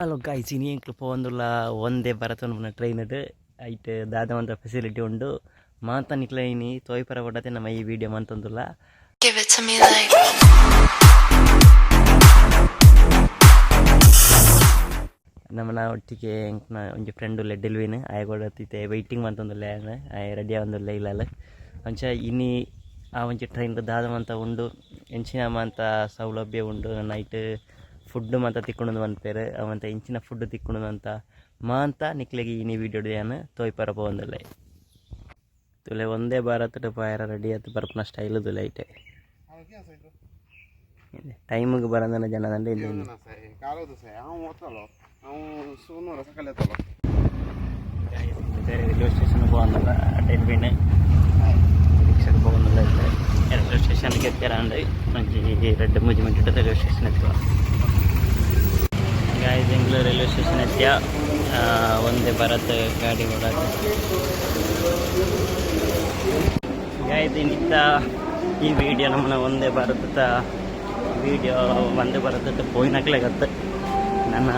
Hello guys, ಇನಿ ಎಂಕ್ಲು ಪೋವೊಂದುಲ್ಲ ವಂದೇ ಭಾರತ್ ಪನ್ಪುನ train ಡ್. ಐಟ್ ದಾದ ಮಾತ ಫೆಸಿಲಿಟಿ ಉಂಡು ಮಾತ ನಿಕ್ಲೆ ಇನಿ ತೋಯಿಪರ ಬೊಡ್ಡತೆ ನಮ ಈ video ಮಂತೊಂದುಲ್ಲ. Give it to me like. ನಮನ ಒಟ್ಟಿಗೆ ಎಂಕ್ನ ಒಂಜಿ ಫ್ರೆಂಡ್ ಉಲ್ಲೆ ಡೆಲ್ವಿನ್, ಆಯೆ ಕೂಡ ಇತ್ತೆ ವೈಟಿಂಗ್ ಮಂತೊಂದುಲ್ಲೆ. ಯಾನ್ ಆಯೆ ರೆಡಿ ಆವೊಂದುಲ್ಲೆ ಇಲ್ಲಲ್. ಅಂಚ ಇನಿ ಆ ಒಂಜಿ ಟ್ರೈನ್ ದಾದ ಮಾತ ಉಂಡು, ಎಂಚಿನ ಮಾತ ಸೌಲಭ್ಯ ಉಂಡು, ನೈಟ್ ಫುಡ್ ಮಾತ ತಿಕ್ಕುಂಡು ಪನ್ಪೆರ್, ಅವಂತ ಎಂಚಿನ ಫುಡ್ ತಿಕ್ಕುಂಡು ಅಂತ ಮಾಂತ ನಿಕ್ಲೆಗ್ ಇನಿ ವಿಡಿಯೋಡ್ ಯಾನ್ ತೋಯ್ಪರ ಪೋವೊಂದುಲ್ಲೆ. ತೂಲೆ, ವಂದೇ ಭಾರತ್ ಪೋಯೆರ ರೆಡಿ ಆತ್ ಬರ್ಪುನ ಸ್ಟೈಲ್ ತೂಲೆ. ಐಟೆ ಟೈಮಿಗೆ ಬರಂದನ ಜನ ದಂಡ. ರೈಲ್ವೆ ಸ್ಟೇಷನ್ ಪೋವೊಂದುಲ್ಲ. ಡೆಲ್ವಿನ್ ರಿಕ್ಷಾಡ್ ಪೋವೊಂದುಲ್ಲ. ರೈಲ್ವೆ ಸ್ಟೇಷನ್ಗೆ ಎತ್ತೆರಾಂಡ್. ಒಂಜಿ ರಡ್ಡ್ ಮೂಜಿ ಮಿನಿಟ್ ರೈಲ್ವೆ ಸ್ಟೇಷನ್ ಎತ್ತುವ. ಗಾಯ್ಸ್, ಎಂಕ್ಲು ರೈಲ್ವೆ ಸ್ಟೇಷನ್ ಎತ್ತಿಯ. ವಂದೇ ಭಾರತ್ ಗಾಡಿ ಓಡಾಟ. ಗಾಯ್ಸ್, ಇನ್ನಿತ್ತ ಈ ವಿಡಿಯೋ ನಮ್ಮನ ವಂದೇ ಭಾರತದ ವಿಡಿಯೋ. ವಂದೇ ಭಾರತದ ಪೋಯಿನಕ್ಲೆಗತ್ತು, ನನ್ನ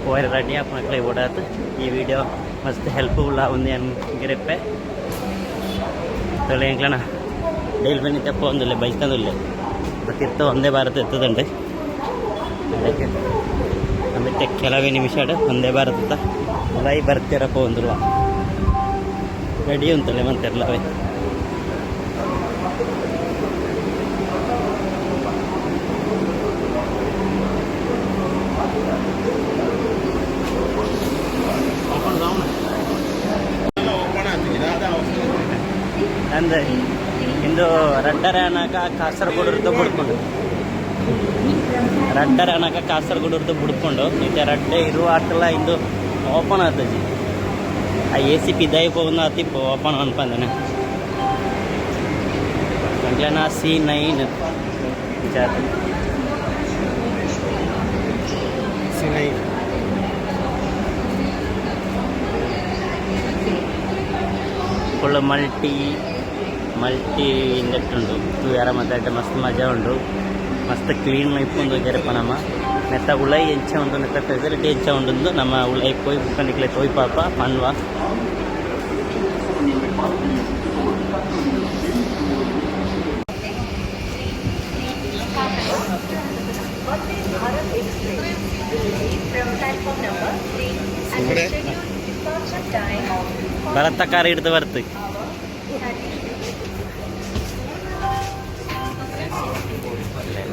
ಪೋಯರೆ ರೆಡಿ ಆಪುನಕ್ಲೆಗ್ ಬೋಡಾತ್ ಈ ವಿಡಿಯೋ ಮಸ್ತ್ ಹೆಲ್ಪ್ಫುಲ್ ಆವುಂದು ಯಾನ್ ಗೆರೆಪ್ಪೆ. ತೂಲೆ, ಎಂಕ್ಲೆನ ಡೆಲ್ವಿನ್ ಇತ್ತೆ ಪೋವೊಂದುಲ್ಲೆ, ಬೈತೊಂದುಲ್ಲೆ. ತಿರ್ತ ವಂದೇ ಭಾರತ್ ಎತ್ತುದುಂಡು. ಅದಕ್ಕೆ ನಮಿತ್ತೆ ಕೆಲವೇ ನಿಮಿಷಡ್ ವಂದೇ ಭಾರತದ ಉಲಾಯಿ ಬರ್ತೀರ ಪೋವೊಂದುಲ್ಲ. ರೆಡಿ ಉಂತುಲೆ ಮಂತೆರ್ಲ ಅವೆ. ಅಂದ್ ಇಂದು ರಡ್ಡರೆ ಅನಕ ಕಾಸರಗೋಡು ಬುಡ್ಕೊಂಡು, ರಡ್ಡರೆ ಅನಕ ಕಾಸರಗೋಡು ಬುಡ್ಕೊಂಡು ಇತ್ತೆ ರಡ್ಡೆ ಇರುವ ಆಟಲ ಇಂದು ಓಪನ್ ಆತಜಿ. ಆ ಎ ಸಿ ಪಿದಾಯಿ ಪೋವೊಂದು ಆತಿಪ್ಪು ಓಪನ್ ಮನ್ಪಂದನೆ. ಎಂಕ್ಲೆನ ಸಿ 9 ಜಾತ. C 9. Full multi multi ಇಂದೆಟ್ ಉಂಡು. ತೂಯರ ಮಾತ ಮಸ್ತ್ ಮಜಾ ಉಂಡು. ಮಸ್ತ್ ಕ್ಲೀನ್ ಇಪ್ಪುಂದು ಜರಪ. ನಮ ನೆತ್ತ ಉಲೈ ಎಂಚ ಉಂಡು, ನೆತ್ತ ಫೆಸಿಲಿಟಿ ಎಂಚ ಉಂಡು, ನಮ್ಮ ಉಲೈ ಪೋಯಿ ಬುಕ್ಕ ನಿಕ್ಲೆ ತೋಯ್ ಪಾಪ ಪನ್ವ. Vande Bharat Express will leave from platform number 3 at the scheduled departure time of ಬರತ್ತ car ಹಿಡ್ದು ಬರ್ತು.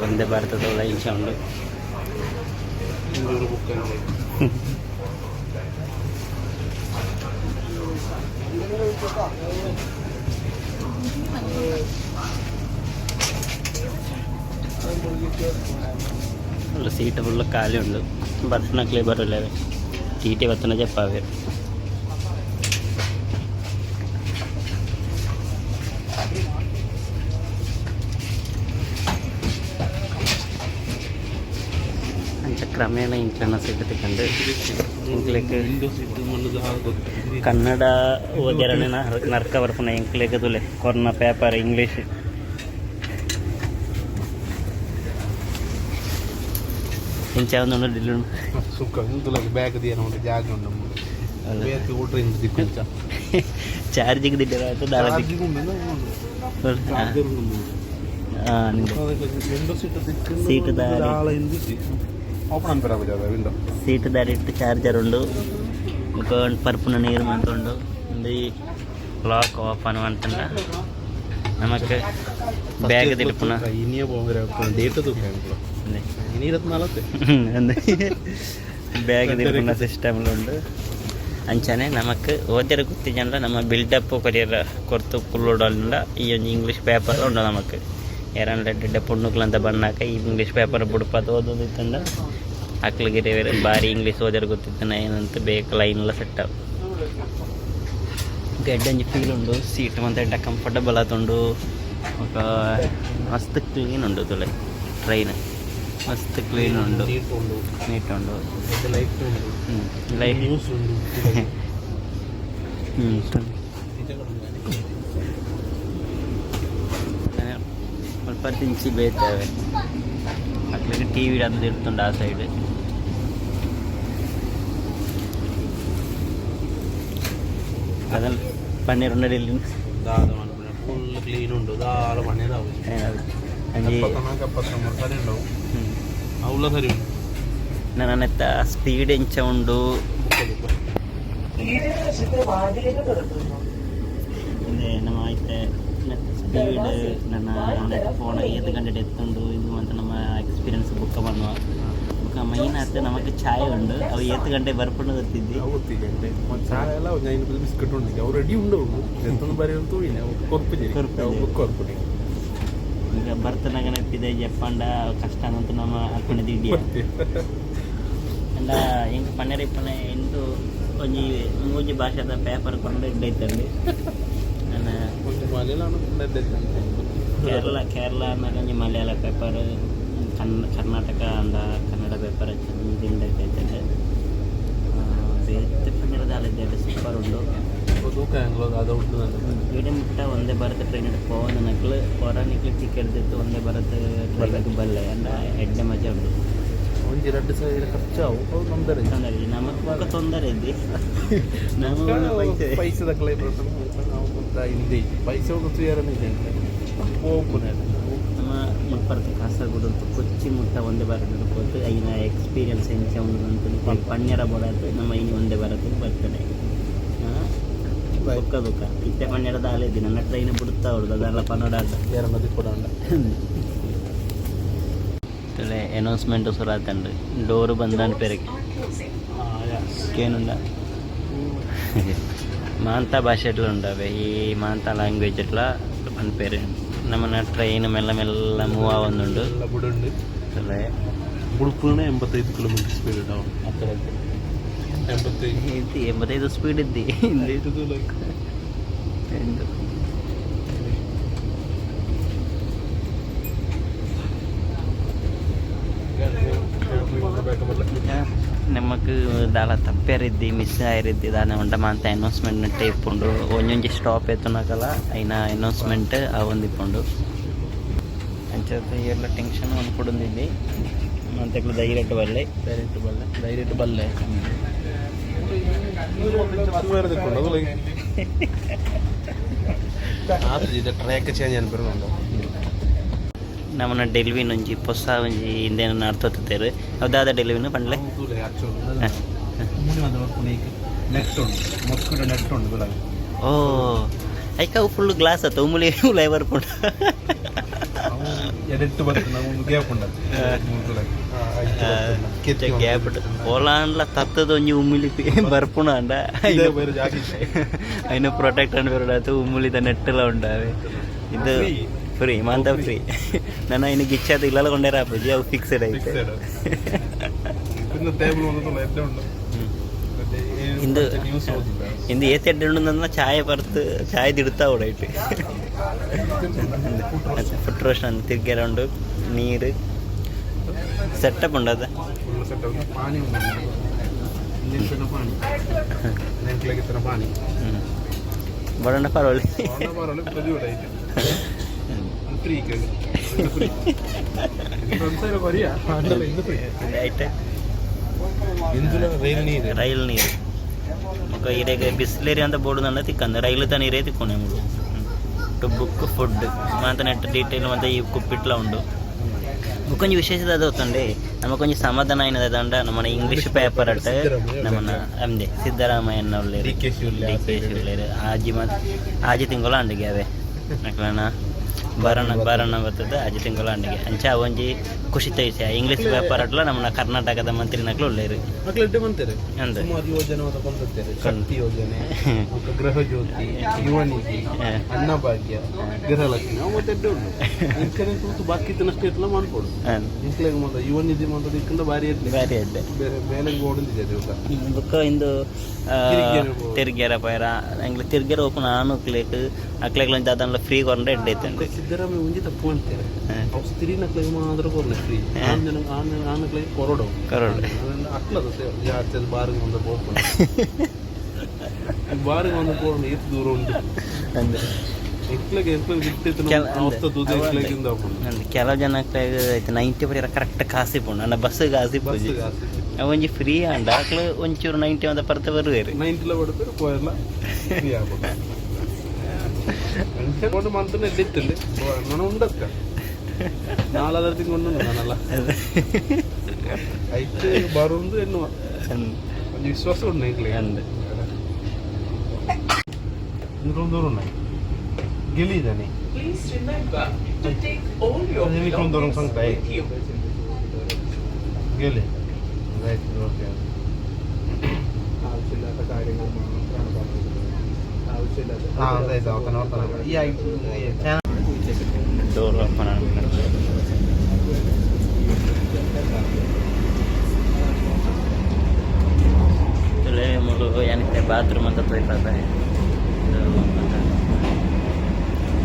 ವಂದೇ ಭಾರತದ ಉಲೈ ಇಂಚ ಉಂಡು. ಬುಕ್. ಫುಲ್ ಸೀಟ್ ಫುಲ್ ಖಾಲಿ ಉಂಡು. ಬತ್ತಿನಕ್ಲೆ ಬರಲ್ಲ, ಟಿ ಟಿ ಬತ್ತನ ಜಪ್ಪಾವೆ. ಅಂಚ ಕ್ರಮೇಣ ಇಂಕ್ಲೆನ ಸೀಟ್ ತಿಕ್ಕಂಡು. ಎಂಕ್ಲೆಗ್ ವಿಂಡೋ ಸೀಟ್. ಕನ್ನಡ ಓದ್ಯರನೆ ನರ್ಕ ಬರ್ಪುನ ಎಂಕ್ಲೆಗ್ ತೂಲೆ, ಕೊರ್ನ ಪೇಪರ್ ಇಂಗ್ಲೀಷ್. ಇಂಚ ಒಂದುಂಡು ಡಿಲ್ಲು. ಸುಖ ಇಂತುಲ ಬ್ಯಾಗ್ ದಿಯನ ಉಂಟು, ಜಾಗ ಉಂಟು. ಬೇತೆ ಊಟ ದಿಕ್ಕು. ಚಾರ್ಜಿಗೆ ದಿಡ್ಡರ ದಾಲ. ಚಾರ್ಜಿಂಗ್ ಉಂಡು, ಚಾರ್ಜರ್ ಉಂಡು. Window seat. ಸೀಟ್ ದಾರಿ. ಓಪನ್ ಅನ್ಪೇರ ವಿಂಡೋ. ಸೀಟ್ ದಾರಿಟ್ ಚಾರ್ಜರ್ ಉಂಡು. ಬೊಕ ಪರ್ಪುನ ನೀರು ಮಾತ ಉಂಡು. ಉಂದು ಈ ಲಾಕ್ ಓಪನ್ ಮಂತುಂಡ ನಮಕ್ ಬ್ಯಾಗ್ ದಿಡ್ಪುನ. ಇನಿಯ ಡೇಟ್ ತೂಕ ಇನಿ 24. ಬ್ಯಾಗ್ ದಿಡ್ಪುನ ಸಿಸ್ಟಮ್ ಉಂಡು. ಅಂಚನೆ ನಮಕ್ ಓದ್ಯರ ಗೊತ್ತಿಜಂಡ ನಮ್ಮ ಬಿಲ್ಡಪ್ ಕೊರಿಯರ ಕೊರ್ತು ಕುಲ್ಲುಡಂಡ ಈ ಒಂಜಿ ಇಂಗ್ಲೀಷ್ ಪೇಪರ್ ಉಂಡು. ನಮಕ್ ಏರನ್ಲ ಎಡ್ಡೆ ಪೊಣ್ಣುಕ್ಲಂತ ಬನ್ನಾಕ ಈ ಇಂಗ್ಲೀಷ್ ಪೇಪರ್ ಬುಡ್ಪಾದ್ ಓದೋದಿತ್ತಂಡ ಅಕ್ಲೆಗ್ ಬೇರೆ ಬಾರಿ ಇಂಗ್ಲೀಷ್ ಓದ್ಯರ ಗೊತ್ತಿತ್ತನ ಏನಂತ ಬೇಕ ಲೈನ್ ಎಲ್ಲ ಸೆಟ್ ಆವು. ಎಡ್ಡೆ ಒಂಜಿ ಫೀಲ್ ಉಂಡು. ಸೀಟ್ ಮಾತ ಎಡ್ಡೆ ಕಂಫರ್ಟಬಲ್ ಆತುಂಡು. ಬೊಕ ಮಸ್ತ್ ಕ್ಲೀನ್ ಉಂಡು. ತೂಲೆ, ಟ್ರೈನ್ ಮಸ್ತ್ ಕ್ಲೀನ್ ಉಂಡು. ನೀಟ್ ಉಂಡು. ನೀಟ್ ಉಂಡು. ಲೈಟ್ ಉಂಡು. ಲೈಟ್. ನ್ಯೂಸ್ ಉಂಡು. ಮುಲ್ಪ ತಿಂಚಿ ಬೇತವೆ. ಅಕ್ಲೆಗ್ ಟಿವಿ ಅದು ಇರ್ತುಂಡು ಆ ಸೈಡ್. ಅದನ್ನ ಪನ್ನೀರ್ ಉಂಡ ಇಲ್ಲಿ. ದಾದ ಮನ್ಪುನ ಫುಲ್ ಕ್ಲೀನ್ ಉಂಡು, ದಾಲ ಪನ್ನೀರ್ ಆವು. ಅಂಜಿ. 74, 73 ಸರಿ ಉಂಡವು. ಅವುಲ ಸರಿ ಉಂಡು. ನನ್ನ ಸ್ಪೀಡ್ ಎಂಚ ಉಂಡು? ಇಂದೆ ನಮ್ಮ ಐತೆ ಸ್ಪೀಡ್ ನನ್ನ ಫೋನ್ ಏತ್ ಗಂಟೆ ಎತ್ತುಂಡು ಇದು ಅಂತ ನಮ್ಮ ಎಕ್ಸ್ಪೀರಿಯನ್ಸ್ ಬುಕ್ಕ பண்ணுವ. ಬುಕ್ಕ ಮೈನ್ ಆತ ನಮಕ್ ಚಾಯ್ ಉಂಡು, ಅವು ಏತ್ ಗಂಟೆ ಬರ್ಪುಂಡು ಗೊತ್ತಿದ್ದಿ. ಅವು ಗೊತ್ತಿದೆ. ಮತ್ತೆ ಚಾಯ್ ಎಲ್ಲ ಐನು ಬಿಸ್ಕೆಟ್ ಉಂಡು, ಅವು ರೆಡಿ ಉಂಡು. ಎತ್ತೊಂದು ಬಾರಿ ಉಂಟು, ತೂಯಿನ ಅವು ಕೊರ್ಪುಜಿ. ಕೊರ್ಪುಜಿ. ಅವು ಬುಕ್ ಕೊರ್ಪುಡಿ. ಈಗ ಬರ್ತನಾಗನೆ ಪಿದೆ ಜಪ್ಪಂಡ ಕಷ್ಟ ಅಂತ ನಮ್ಮ ಅರ್ಪಣೆ ದಿಡ್ಡಿಯ. ಅಂಡ ಎಂಕ್ ಪನ್ನೆರ ಇಪ್ಪನೆ ಇಂದು ಒಂಜಿ ಮೂಜಿ ಭಾಷೆದ ಪೇಪರ್ ಕೊಂಡು ಇಡ್ಡೈತಂడి ನನ್ನ. ಒಂದು ಮಲಯಾಳ. ಕೇರಳ ಕೇರಳ ಅನ್ನಕ ಒಂಜಿ ಮಲಯಾಳ ಪೇಪರ್, ಕರ್ನಾಟಕ ಅಂದ ಕನ್ನಡ ಪೇಪರ್ ಚಂದ ಐತಂಡೆ. ಬೇತೆ ಪನ್ನೆರ ದಾಲ ಸೂಪರ್ ಉಂಡು. ತೂಕ ಆಂಗ್ಲೋ ಅದು ಉಂಟು ನನ್ನ. ಇಡೀ ಮುಟ್ಟ ವಂದೇ ಭಾರತ್ ಟ್ರೈನ್ ಪೋವೊಂದು ನಕ್ಲು ಹೊರ ನಿಕ್ಲು ಟಿಕೆಟ್ ದಿತ್ತು ವಂದೇ ಭಾರತ್ ಟ್ರೈನ್ ಬಲ್ಲೆ ಅಂಡ ಎಡ್ಡೆ ಮಜಾ ಉಂಡು. ಒಂಜಿ 2000 ಖರ್ಚಾವು, ಅವು ತೊಂದರೆ. ತೊಂದರೆ ಇಜ್ಜಿ ನಮಕ್, ಬೊಕ ತೊಂದರೆ ಇದ್ದಿ ನಮ್ಮ ಪೈಸೆ. ಪೈಸೆದ ಕ್ಲೈ ನಾವು ಮುಂದೆ ಹಿಂದೆ ಪೈಸೆ ಒಂದು ತುಯರನೇ ಇದೆ ಹೋಗ್ಪುನೆ. ನಮ್ಮ ಮುಟ್ಪರ್ತ ಕಾಸರಗೋಡು ಕೊಚ್ಚಿ ಮುಟ್ಟ ವಂದೇ ಭಾರತ್ ಪೋತು ಐನ ಎಕ್ಸ್ಪೀರಿಯನ್ಸ್ ಎಂಚ ಉಂಡು ಅಂತ ಪಣ್ಯರ ಬೋಡಾತು. ನಮ್ಮ ಇನಿ ವಂದೇ ಭಾರತ್ ಬರ್ತದೆ ಬೊಕ್ಕ ಬೊಕ್ಕ ಇತ್ತೆ ಪಣ್ಯರ ದಾಲ ಇದ್ದಿ ನನ್ನ ಟ್ರೈನ್ ಬಿಡುತ್ತಾ ಉಂಡು ಅದೆಲ್ಲ ಪನ್ನಡ. ಯಾರ ಮದಿ ಕೊಡಂಡ. ಅನೌನ್ಸ್ಮೆಂಟ್ ಸುರ ಆತಂಡು, ಡೋರ್ ಬಂದಾನ್ ಪೆರಗೆ. ಕೇನುಂಡ ಮಾಂತ ಭಾಷೆಟ್ಲ ಉಂಡವೆ, ಈ ಮಾಂತ ಲ್ಯಾಂಗ್ವೇಜ್ ಎಟ್ಲ ಪನ್ಪೇರು. ನಮ್ಮನ ಟ್ರೈನ್ ಮೆಲ್ಲ ಮೆಲ್ಲ ಮೂವ್ ಆವೊಂದುಂಡು. ಎಲ್ಲ ಬುಡುಂಡು. ತುಲೆ. ಬುಡುಪುನ 85 ಕಿಲೋಮೀಟರ್ ಸ್ಪೀಡ್ ಉಂಡು. 85. ಇದು 85 ಸ್ಪೀಡ್ ಇದ್ದಿ ಇಂದು. ಲೈಕ್ ಇಂದು. ನಮಕ್ ದಾಲ ತಪ್ಪೇರಿದ್ದಿ, ಮಿಸ್ ಆಯಿರಿದ್ದಿ ದಾನೆ ಉಂಡ ಮಾಂತ ಅನೌನ್ಸ್ಮೆಂಟ್ ಟೇಪ್ ಉಂಡು. ಒಂಜೊಂಜಿ ಸ್ಟಾಪ್ ಎತ್ತುನಕಲ ಐನ ಅನೌನ್ಸ್ಮೆಂಟ್ ಆವೊಂದಿಪ್ಪುಂಡು. ಅಂಚ ಏರ್ಲ ಟೆನ್ಷನ್ ಅನ್ಕೊಡೊಂದಿದ್ದಿ, ಮಾಂತೆಕ್ಲು ಧೈರ್ಯಟ್ ಬಲ್ಲೆ. ಡೈರೆಕ್ಟ್ ಬಲ್ಲೆ, ಡೈರೆಕ್ಟ್ ಬಲ್ಲೆ. ಅದು ಲೈಕ್ ಆತು ಟ್ರ್ಯಾಕ್ ಚೇಂಜ್ ಅನ್ಬಿರೋದು. ನಮ್ಮನ ಡೆಲ್ವಿನ್ ಒಂಜಿ ಪೊಸ ಒಂಜಿ ಇಂದೇನ ನಡ್ತೊತ್ತೇರು. ಅವು ದಾದ ಡೆಲ್ವಿನ್ ಪಂಡ್ಲೆ. ನೆಟ್ ಉಂಟು, ಮೊಸ್ಕಿಟೋ ನೆಟ್ ಉಂಟು ತುಲಾಗಿ. ಓ, ಐಕ ಅವು ಫುಲ್ ಗ್ಲಾಸ್ ಆತ ಉಮುಲಿ ಉಲಾಯ್ ಬರ್ಪುಂಡು. ಅವು ಎಡೆಟ್ಟು ಬರ್ತದೆ, ನಾವು ಒಂದು ಗ್ಯಾಪ್ ಉಂಟು ತುಲಾಗಿ. ಗ್ಯಾಪ್ ಓಲಾಂಡ್ಲ ತತ್ತದ ಒಂಜಿ ಉಮ್ಮುಲಿ ಬರ್ಪುಣ ಅಂಡ. ಬೇರೆ ಜಾಗ ಇಲ್ಲ. ಐನ ಪ್ರೊಟೆಕ್ಟ್ ಅಂಡ್ ಬೇರೆ ಉಮ್ಮುಲಿದ ನೆಟ್ಟೆಲ್ಲ ಉಂಡಾವೆ. ಇದು Free. Free ಮಾಂತ ಫ್ರೀ. ನನ್ನ ಇನ್ನು ಗಿಚ್ಚಾದ ಇಲ್ಲಲ್ಲ ಕೊಂಡೇರ ಆಪುಜಿ, ಅವು ಫಿಕ್ಸ್ಡ್ ಐತೆ. ಇನ್ನು ಟೇಬಲ್ ಒಂದು ತುಲ ಎಡ್ಡೆ ಉಂಟು. ಮತ್ತೆ ನ್ಯೂಸ್ ಓದಿಲ್ಲ. ಇಂದು ಏತ್ ಎಡ್ಡೆ ಉಂಡು. ಚಾಯ್ ಬರ್ತು ಚಾಯ್ ದಿಡ್ತಾ ಉಡೈಟ್ ಫುಟ್ ರೋಸ್ಟ್ ಅಂದ್ ತಿರ್ಗ್ಯಾರ ಉಂಡು. ನೀರು ಸೆಟಪ್ ಉಂಡು ಅದ. ಫುಲ್ ಸೆಟ್ ಪಾನಿ ಉಂಟು, ಇಂಜಿನ್ ಪಾನಿ, ನೆಂಟ್ಲಾಗಿತ್ತಿನ ಪಾನಿ. ಬಡಣ್ಣ ಪರವಳಿ. ಪ್ರತಿ ಐತೆ ಫ್ರೀ ಕೇಳಿ ಫ್ರೀ ಬರಿಯಾ ಇದು ಫ್ರೀ. ಐತೆ. ಇಂದುಲ ರೈಲ್ ನೀರು. ರೈಲ್ ನೀರು. ಬೊಕ ಇರೆಗ್ ಬಿಸ್ಲೇರಿ ಅಂತ ಬೋರ್ಡ್ ನಂಡ ತಿಕ್ಕಂದ ರೈಲು ತ ನೀರೇ ತಿಕ್ಕೊಂಡೆ ಮುಳು. ಟು ಬುಕ್ ಫುಡ್ ಮಾತ ನೆಟ್ ಡೀಟೇಲ್ ಮಾತ ಈ ಕುಪ್ಪಿಟ್ಲ ಉಂಡು. ಬೊಕೊಂಜಿ ವಿಶೇಷ ದಾದ ಗೊತ್ತುಂಡೆ? ನಮಕೊಂಜಿ ಸಮಾಧಾನ ಆಯಿನದ ದಂಡ ನಮ್ಮನ ಇಂಗ್ಲಿಷ್ ಪೇಪರ್ ಅಟ್ ನಮ್ಮನ ಅಂದೆ ಸಿದ್ದರಾಮಯ್ಯನ ಉಲ್ಲೇರು. ಡಿ ಕೆ she ಉಲ್ಲೆ. ಡಿ ಕೆ she ಉಲ್ಲೇರು. ಆಜಿ ಮಾತ ಆಜಿ ತಿಂಗಳು ಅಂಡಿಗೆ ಅವೇ ಅಕ್ಲನ ಬರಣ ಬರಣ ಬರ್ತದೆ. ಆಜಿ ತಿಂಗಳು ಅಂಡಿಗೆ ಅಂಚ ಒಂಜಿ ಖುಷಿತ ವಿಷಯ. ಇಂಗ್ಲಿಷ್ ಪೇಪರ್ ಅಟ್ಲ ನಮ್ಮನ ಕರ್ನಾಟಕದ ಮಂತ್ರಿನಕ್ಲು ಉಲ್ಲೇರು. ಮಕ್ಳು ಎಡ್ಡೆ ಬಂತಾರೆ. ಅಂದ್. ಸುಮಾರು ಯೋಜನೆ ಮಾತ ಬಂದಿರ್ತಾರೆ. ಶಕ್ತಿ ಯೋಜನೆ, ಬೊಕ್ಕ ಗೃಹ ಜ್ಯೋತಿ, ಯುವ ನಿಧಿ, ಅನ್ನಭಾಗ್ಯ, ಗೃಹಲಕ್ಷ್ಮಿ, ಅವು ಮತ್ತೆ ಎಡ್ಡೆ ಉಂಟು. ಇಂಕನೆ ತೂತು ಬಾಕಿ ಇತ್ತನಷ್ಟೇ ಇತ್ತಲ್ಲ ಮಾಡ್ಕೊಡು. ಇಂಕ್ಲೆಗ್ ಮಾತ ಯುವ ನಿಧಿ ಮಾತ ಇಕ್ಕಂದ ಬಾರಿ ಎಡ್ಡೆ. ಬಾರಿ ಎಡ್ಡೆ. ಬೇರೆ ಬೇಲೆ ಬೋರ್ಡ್ ಇದೆ ಇವಾಗ. ಬೊಕ್ಕ ಇಂದು ತಿರ್ಗ್ಯರ ಪೋವು. ತಿರ್ಗ್ಯರ ಪೈರ ಎಂಗ್ಲ ತಿರ್ಗ್ಯರ ಓಪನ್ ಆನುಕ್ಲೇಕ್ ಅಕ್ಲೆಗ್ ಒಂಜಿ ದಾದನ್ಲ ಫ್ರೀ ಕೊರಂಡ ಎಡ್ಡೆ ಇತ್ತುಂಡು. ಸಿದ್ದರಾಮಯ್ಯ ಒಂಜಿ ತಪ್ಪು ಅಂತಾರೆ. ಅವು ಸ್ತ್ರೀನಕ್ಲೆಗ್ ಮಾತ್ರ ಕೊರ್ಲೆ ಫ್ರೀ, ಆನಕ್ಲೆಗ್ ಕೊರಡು. ಕೊರಡು. ಅಕ್ಲದ ಜಾಸ್ತಿ ಅದು ಬಾರಿಗೆ ಒಂದು ಪೋಪುಂಡು, ಬಾರಿಗೆ ಒಂದು ಪೋಪುಂಡು, ಏತ್ ದೂರ ಉಂಟು. ಅಂದ್. ಎಂಕ್ಲೆಗ್ ಎಂಕ್ಲೆಗ್ ಬಿಟ್ಟಿತ್ತು ಅವಸ್ಥೆ ತೂದು ಎಂಕ್ಲೆಗಿಂದ ಆಪುಂಡು. ಅಂದ್, ಕೆಲವು ಜನಕ್ಕೆ 90 ಪಡೆಯರ ಕರೆಕ್ಟ್ ಕಾಸು ಇಪ್ಪುಂಡು ಅಂಡ ಬಸ್ ಕಾಸು ಬಸ್ ಇಪ್ಪುಜಿ. ಜಾಸ್ತಿ. ಅವು ಒಂಜಿ ಫ್ರೀ ಆಂಡ ಅಕ್ಲು ಒಂಚೂರು 90 ಅಂತ ಪರ್ತ ಬರುವೇರು. 90ಲ ಪಡ್ಪೇರು ಪೋಯರ್ಲ ಫ್ರೀ ಆಗ್ಬೋದು. ಕೊಂಡು ಮಂತನ ಎಡ್ಡಿತ್ತಂಡೆ ನಾನು ಉಂಡಕ್ಕ ನಾಲಾದ್ರೆ ತಿಂಗೊಂಡು ನಾನಲ್ಲ ಐತೆ ಬರುಂದು ಎನ್ನುವ ಒಂಜಿ ವಿಶ್ವಾಸ ಉಂಡು ಎಂಕ್ಲೆ. ಅಂದ್. ಇಂದ್ರೊಂದು ದೂರ ಉಂಡು ಗೆಲಿದಾನೆ. Please remember to take all your ಅದೇ ನಿಕ್ಕೊಂದು belongings Sangma with you. ಗೆಲಿ right okay. ആവശ്യമില്ലാത്ത കാര്യങ്ങൾ മാത്രമാണ് പറഞ്ഞിരിക്കുന്നത്. ആവശ്യമില്ലാത്ത ആ അതെ അവത്തന അവത്തന ഈ ಡೋರ್ ಓಪನ್. ಮುಳು ಏನಿತ್ತೆ ಬಾತ್ರೂಮ್ ಅಂತ ತೋಯ್ಪಾವೆ.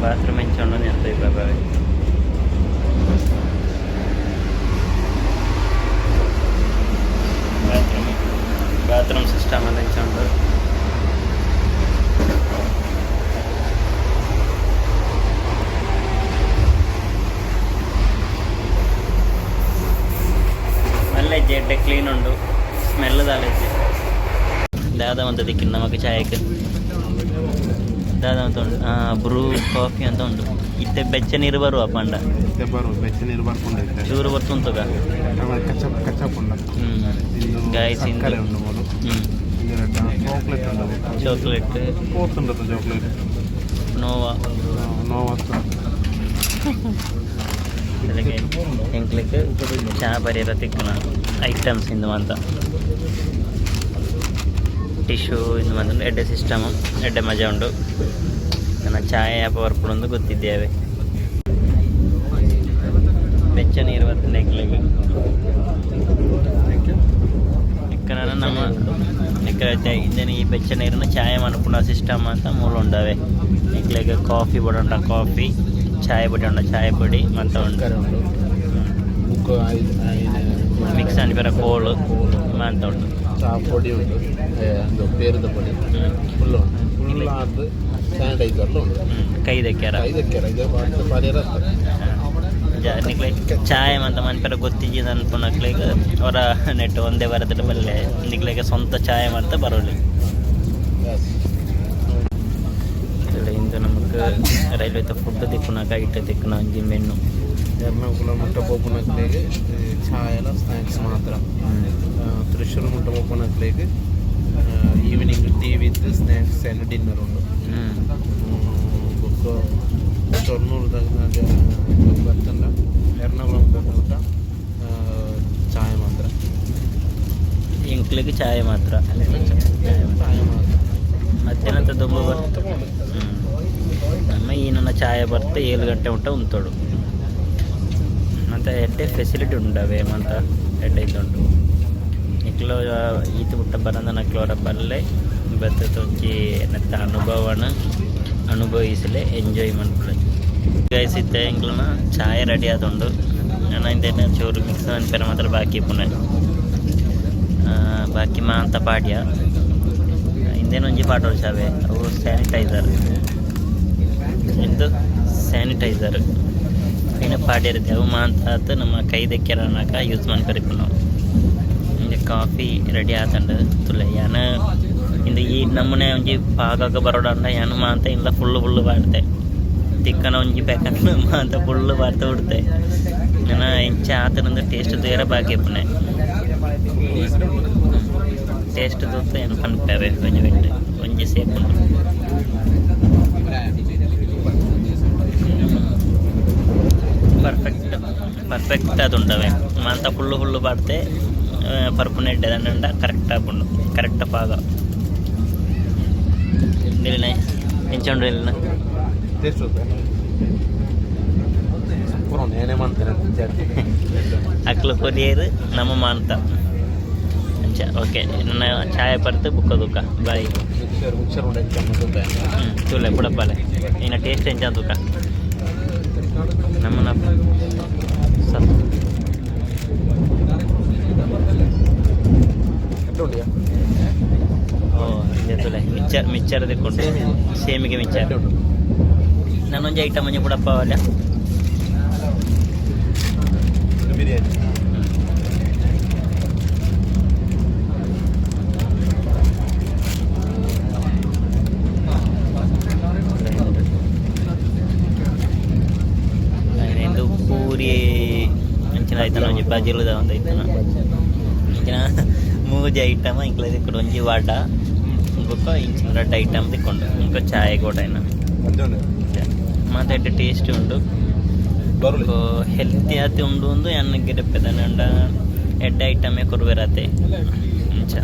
ಬಾತ್ರೂಮ್ ಎಂಚ ಉಂಡು ಅಂತ ತೋಯ್ಪಾವೆ. ಬಾತ್ರೂಮ್ ಬಾತ್ರೂಮ್ ಸಿಸ್ಟಮ್ ಅಂತ ಎಂಚ ಉಂಡು. നല്ല ಎಡ್ಡೆ ಕ್ಲೀನ್ ಉಂಡು, ಸ್ಮೆಲ್ ದಾಲ. ದಾದ ಅಂತ ದಿಕ್ಕಿನ ನಮಕ್ ಚಾಯಕ್ ದಾದ ಅಂತ ಉಂಡು. ಬ್ರೂ ಕಾಫಿ ಅಂತ ಉಂಡು. ಇತ್ತೆ ಬೆಚ್ಚ ನೀರು ಬರುವ ಪಂಡ. ಬರು ಬೆಚ್ಚ ನೀರು ಬರ್ಕೊಂಡು. ಚೂರು ಬರ್ತುಂತುಗ. ಕಚಪ್ ಕಚಪ್ ಉಂಡು. ಗಾಯ್ಸ್. ಸಕ್ಕರೆ ಉಂಡು ಮೂಲು. ಚಾಕ್ಲೇಟ್ ಉಂಡು. ಚಾಕ್ಲೇಟ್. పోతుండదు చాక్లేಟ್. ನೋವಾ. ನೋವಾ. ಎಂಕ್ಲೆಕ್ ಚಾ ಬರಿಯರ ತಿಕ್ಕುನ ಐಟಮ್ಸ್ ಇಂದು ಅಂತ ಟಿಶ್ಯೂ ಇಂದು ಬಂದು ಎಡ್ಡೆ ಸಿಸ್ಟಮ್, ಎಡ್ಡೆ ಮಜಾ ಉಂಡು. ನನ್ನ ಚಾಯ್ ಆ್ಯಪ್ ಬರ್ಪುಂಡು ಗೊತ್ತಿದ್ದೇವೆ. ಬೆಚ್ಚ ನೀರು ಬರ್ತದೆ ಎಂಕ್ಲೆಗ್. ಎಕ್ಕನ ನಮ್ಮ ಎಕ್ಕನ ಇಂದೆನ ಈ ಬೆಚ್ಚ ನೀರನ್ನ ಚಾಯ್ ಮನ್ಪುನ ಸಿಸ್ಟಮ್ ಅಂತ ಮೂಲ ಉಂಡವೆ. ಎಂಕ್ಲೆಗ್ ಕಾಫಿ ಬೊಡ ಉಂಡ ಕಾಫಿ, ಚಾಯ್ ಪೊಡಿ ಉಂಡ ಚಾಯ್ ಪೊಡಿ ಮಂತ ಉಂಡು. ಸಕ್ಕರೆ ಉಂಡು ಬುಕ್. ಮಿಕ್ಸ್ ಅನ್ಪೆರ ಕೋಳು ಮಾಂತ ಉಂಡು. ಚಾ ಪೊಡಿ ಉಂಟು, ಒಂದು ಪೇರದ ಪೊಡಿ. ಫುಲ್ ಉಂಟು, ಫುಲ್ ಆದ್ ಸ್ಯಾನಿಟೈಸರ್ಲು ಉಂಟು. ಕೈ ದಕ್ಕ್ಯಾರ. ಐದಕ್ಕೆ ಐದು ಪರಿಹಾರ. ನಿಕ್ಲೆ ಚಾಯ್ ಮಂತ ಮನ್ಪೆರ ಗೊತ್ತಿಜ್ಜಿ ಅನ್ಪುನಕ್ಲೆಗ್ ಅವರ ನೆಟ್ ಒಂದೇ ಬರದಿಡ ಬಲ್ಲೆ ನಿಕ್ಲೆಗ್ ಸ್ವಂತ ಚಾಯ್ ಮಂತ ಬರೋಲಿ. ಇಂದು ನಮಕ್ ರೈಲ್ವೆ ಫುಡ್ ತಿಕ್ಕುನಕ ಇಟ್ಟು ತಿಕ್ಕುನ ಒಂಜಿ ಮೆನ್ನು. ಎರ್ನಾಕುಲಂ ಮುಟ್ಟ ಪೋಪುನಕ್ಲೆಗ್ ಚಾಯಲ ಸ್ನ್ಯಾಕ್ಸ್ ಮಾತ್ರ. ತೃಶ್ಶೂರು ಮುಟ್ಟ ಪೋಪುನಕ್ಲೆಗ್ evening tea with snacks and dinner ಉಂಡು. ಬೊಕ್ಕ ತೊರ್ನೂರು ಬತ್ತಂಡ ಎರ್ನಾಕುಲಂ ಮುಟ್ಟ ಚಾಯ್ ಮಾತ್ರ. ಎಂಕ್ಲೆಗ್ ಚಾಯ್ ಮಾತ್ರ. ಚಾಯ್ ಮಾತ್ರ. ಮಧ್ಯಾಹ್ನ ದುಂಬು ಬರ್ತದೆ. ನಮ್ಮ ಈ ನನ್ನ ಚಾಯ್ ಬರ್ತೆ 7 ಗಂಟೆ ಮುಟ್ಟ ಉಂತೋಡು. ಮತ್ತು ಎಡ್ಡೆ ಫೆಸಿಲಿಟಿ ಉಂಡವೆ ಮಂತ ಎಡ್ಡೆ ಇದ್ದುಂಟು. ನಿಕ್ಲು ಈತ ಮುಟ್ಟ ಬರಂದ ನಕ್ಲೋರ ಬಲ್ಲೆ ಬತ್ತ ಒಂಜಿ ನೆತ್ತ ಅನುಭವನ ಅನುಭವಿಸಲೆ, ಎಂಜಾಯ್ ಮನ್ಪುಲೆ. ಗೈಸ್, ಇತ್ತೆ ಎಂಕ್ಲನ ಚಾಯ್ ರೆಡಿ ಆದುಂಡು. ನನ ಇಂದೆನ ಚೂರು ಮಿಕ್ಸ್ ಮನ್ಪೆರೆ ಮಾತ್ರ ಬಾಕಿ ಇಪ್ಪುನೆ. ಬಾಕಿ ಮಾಂತ ಪಾಡ್ಯ. ಇಂದೇನ ಒಂಜಿ ಪಾಡೋಡು ಚಾವೆ ಅವು ಸ್ಯಾನಿಟೈಸರ್. ಇಂದು ಸ್ಯಾನಿಟೈಸರ್ ಐನ ಪಾಡಿರುತ್ತೆ. ಅವು ಮಾಂತ ಆತು ನಮ್ಮ ಕೈ ದಕ್ಕೆರನಾಕ ಯೂಸ್ ಮನ್ಪೆರೆ ನಾವು. ಇಂದು ಕಾಫಿ ರೆಡಿ ಆತಂಡು ತುಲೆ. ಯಾನ ಇಂದು ಈ ನಮೂನೆ ಒಂಜಿ ಪಾಕಕ ಬರೋಡಂಡ ಯಾನು ಮಾಂತ ಇಲ್ಲ ಫುಲ್ಲು ಫುಲ್ಲು ಪಾಡ್ತೆ. ತಿಕ್ಕನ ಒಂಜಿ ಪ್ಯಾಕೆಟ್ ಮಾಂತ ಫುಲ್ಲು ಪಾಡ್ತಾ ಬಿಡ್ತೆ. ನನ್ನ ಎಂಚ ಆತನಂದು ಟೇಸ್ಟ್ ತೂಯರ ಬಾಕಿ ಇಪ್ಪುನೆ. ಟೇಸ್ಟ್ ತೂತು ಏನು ಪನ್ಪೇವೆ. ಒಂಜಿ ಬೆಟ್ಟು ಒಂಜಿ ಸೇಫ್ ಉಂಡು. ಪರ್ಫೆಕ್ಟ್ ಪರ್ಫೆಕ್ಟ್ ಅದು ಉಂಡವೆ. ಮಾಂತ ಫುಲ್ಲು ಫುಲ್ಲು ಪಾಡ್ತೆ ಪರ್ಪುನ ಎಡ್ಡೆ ದಂಡ ಕರೆಕ್ಟ್ ಆಪುಂಡು, ಕರೆಕ್ಟ್ ಪಾಗ. ನಿಲ್ನ ಎಂಚ ಉಂಡು ನಿಲ್ನ? ಟೇಸ್ಟ್ ಸೂಪರ್ ಉಂಡು. ಏನೇ ಮಾಡ್ತೇನೆ. ಅಕ್ಲು ಕೊರಿಯರ್ ನಮ್ಮ ಮಾಂತ ಅಂಚ. ಓಕೆ, ನನ್ನ ಚಾಯ್ ಪರ್ತು ಬುಕ್ಕ ದುಕ್ಕ ಬಾಯ್. ಮಿಕ್ಸರ್ ಮಿಕ್ಸರ್ ಉಂಡು ಎಂಚ. ತೂಲೆ ಪುಡಪಾಲೆ ಇನ್ನ ಟೇಸ್ಟ್ ಎಂಚ ತೂಕ ನಮ್ಮನ ಸತ್. ಉಂಡಿಯಾ? ಓ ಇಂದೆ ತೂಲೆ ಮಿಕ್ಚರ್ ಮಿಕ್ಚರ್ ತಿಕ್ಕೊಂಡು ಸೇಮಿಗೆ ಮಿಕ್ಚರ್. ನಾನೊಂಜಿ ಐಟಮ್ ಒಂಜಿ ಪುಡಪ್ಪ ಅವಲ್ಲ. ಬಿರಿಯಾನಿ. ಪೂರಿ ಅಂಚಿನ ಐತನ, ಒಂಜಿ ಬಜಿಲುದ ಒಂದು ಐತನ. ಇಂಚಿನ ಮೂಜಿ ಐಟಮ್ ಇಂಕ್ಲೆ ತಿಕ್ಕುಂಡು. ಒಂಜಿ ವಡ ಬೊಕ್ಕ ಇಂಚಿನ ರಡ್ಡ್ ಐಟಮ್ ತಿಕ್ಕೊಂಡು, ಬೊಕ್ಕ ಚಾಯ್ ಬೋಡಾಯ್ನ. ಮಾತ ಎಡ್ಡೆ ಟೇಸ್ಟ್ ಉಂಡು. ಬರುಲೆ. ಹೆಲ್ತಿ ಆತಿ ಉಂಡು ಒಂದು ಯಾನ್ ಗಿರಪ್ಪೆದಾನೆ. ಎಡ್ಡೆ ಐಟಮೇ ಕೊರ್ವೆರಾತೆ ಅಂಚ.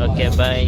Okay, bye.